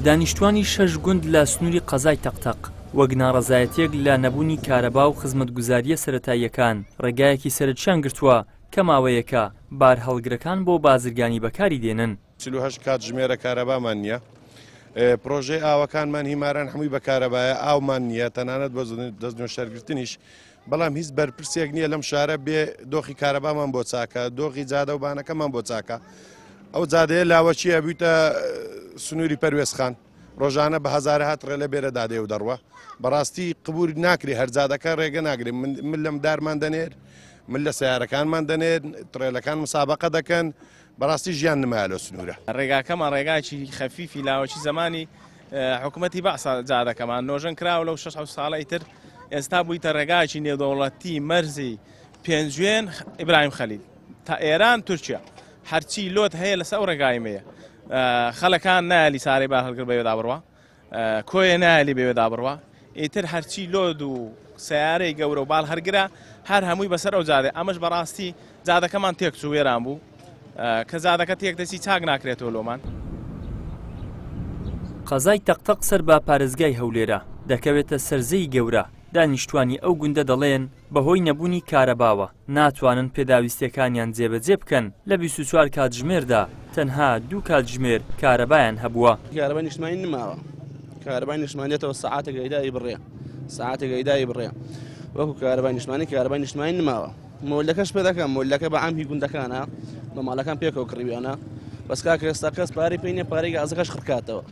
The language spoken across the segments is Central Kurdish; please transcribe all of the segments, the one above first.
دانیشتوانی شەش گوند لە سنووری قەزای تەقتەق، وەک ناڕەزایەتییەک لە نەبوونی کارەبا و خزمەتگوزارییە سەرەتاییەکان، ڕێگایەکی سەرەکییان گرتووە کە ماوەیەکە بارهەڵگرەکان بۆ بازرگانی بەکاری دێنن. 48 کاتژمێرە کارەبامان نییە، پرۆژەی ئاوەکانمان هیماران هەمووی بە کارەبایە، ئاومان نییە، تەنانەت بۆ دەستنوێژسەرگرتنیش، بەڵام هیچ بەرپرسێک نییە لەم شارە بێ دۆخی کارەبامان بۆ چاکە، دۆخی جادە و بانەکەمان بۆ چاکە. ئەو جادەیە لاوەکییە بوویتە سنووری پەروێزخان، ڕۆژانە بە هەزارەها تڕێلە بێرە دادێ و دەڕوا. بەڕاستی قبور ناکرێ هەر جادەکە ڕێگە ناگرێ، من لەم دارمان دەنێر، من لە سەیارەکانمان دەنێر، تڕێلەکان مسابەقە دەکەن، بەڕاستی ژیان نمایە لەو سنوورە. ڕێگاکەمان ڕێگایەکی خەفیفی لاوەکی زەمانی حکومەتی بەعسە جادەکەمان نۆژەن کراوە لەو شەش حەوت ساڵە ئیتر ئێستا بوویتە ڕێگایەکی نێودەوڵەتی مەرزی پێنجوێن ئیبراهیم خەلیل تا ئێران تورکیا هەرچی لۆت هەیە لەسەر ئەو ڕێگایمەیە خەڵکان نایەلی سارەی بار هەڵگر بەوێدا بڕوا کۆیە نایەلی بەوێدا بڕوا ئیتر هەرچی لۆد و سیارەی گەورە و باڵ هەرگرە هەر هەمووی بەسەر ئەو جادێ ئەمەش بەڕاستی جادەکەمان تێکچوو وێران بوو کە جادەکە تێک دەچی چاک ناکرێتەوە لۆمان. قەزای تەقتەق سەر بە پارێزگای هەولێرە، دەکەوێتە سەر زێی گەورە، دانیشتوانی ئەو گوندە دەڵێن، بەهۆی نەبوونی کارەباوە ناتوانن پێداویستییەکانیان جێبەجێ بکەن، لە 24 کاتژمێردا تەنها دوو کاتژمێر کارەبایان هەبووە. کارەبای نیشتمانی نماوە، کارەبای نیشتمانی دێتەوە سەعاتێک ئەیدای بڕێ، سەعاتێک ئەیدای بڕێ، وەکو کارەبای نیشتمانی کارەبای نیشتمانی نماوە. مۆلەکەش پێ دەکەم مۆلەکە بە عام هی گوندەکانە بە ماڵەکان پێکەوە کڕیویانە بەس کاکە ئێستا کەس پارەی پێ نییە پارەی گازەکەش خڕکاتەوە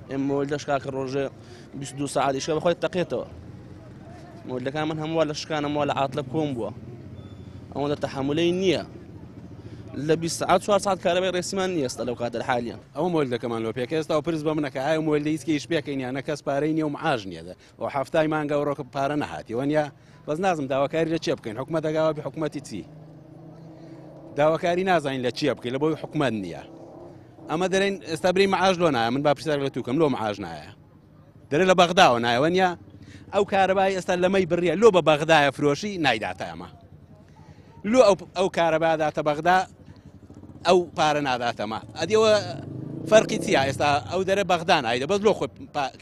ئێم مۆلدەش کاکە ڕۆژێ 22 سەعات ئیشکە بەخۆی تەقێتەوە مۆلەکان من هەموو لە شکانم وا لە عاتلە کۆم بووە ئەوەندە تەحەمولەی نییە لە 20 سەعات 4 ساعت کارەبای ڕێسیمان نییە ئێستا لەو کاتە حالیان ئەوە مۆلدەکەمان لۆ پێکە ئێستا و پرس بە منەکە ئایا مۆلدە هیچ کەیش پێکەین یانە کەس پارەی نییە و معاش نییە ئەو حەفتای مانگە ئەوڕۆکە پارە نەهاتی وەنیا بەس نازم داواکاری لە چێ بکەین حکومەت دەگاوە بە حکومەتی چی داواکاری نازانین لە چیە بکەین لە بۆی حکومەت نییە ئەمە دەرێن ئێستا بری معاش لۆ نایە من با پرسیار لە توکەم لۆ معاش نایە دەرێ لە بەغداوە نایەوە نیە ئەو کارەبای ئێستا لەمەی بڕیە لۆ بە بەغدایە فرۆشی نایداتە ئەمە لۆ ئەو کارەبا داتە بەغدا ئەو پارە ناداتەمە ئەدیەوە فەرقی چیە ئێستا ئەو دەرە بەغدا نایدە بەس لۆ خۆ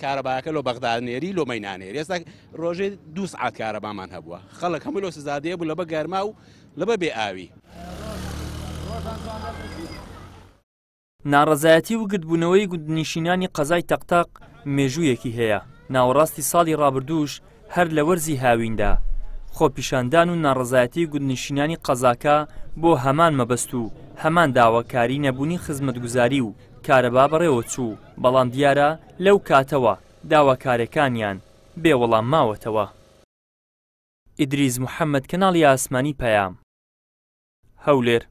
کارەباکە لۆ بەغدا نێری لۆ مەی نانێری ئێستا ڕۆژێ دوو سعات کارەبامان هەبووە خەڵک هەموو لۆ سزادەیە بوو لە بە گەرما و لە بە بێ ئاوی. ناڕەزایەتی و گردبوونەوەی گوندنیشینانی قەزای تەقتەق مێژوویەکی هەیە، ناوەڕاستی ساڵی ڕابردووش هەر لە وەرزی هاویندا خۆپیشاندان و ناڕەزایەتی گوندنشینانی قەزاکە بۆ هەمان مەبەست و هەمان داواکاری نەبوونی خزمەتگوزاری و کارەبا بەڕێوەچوو، بەڵام دیارە لەو کاتەوە داواکارێکانیان بێ وەڵام ماوەتەوە. ئیدریس محەمەد کەناڵی ئاسمانی پەیام، هەولێر.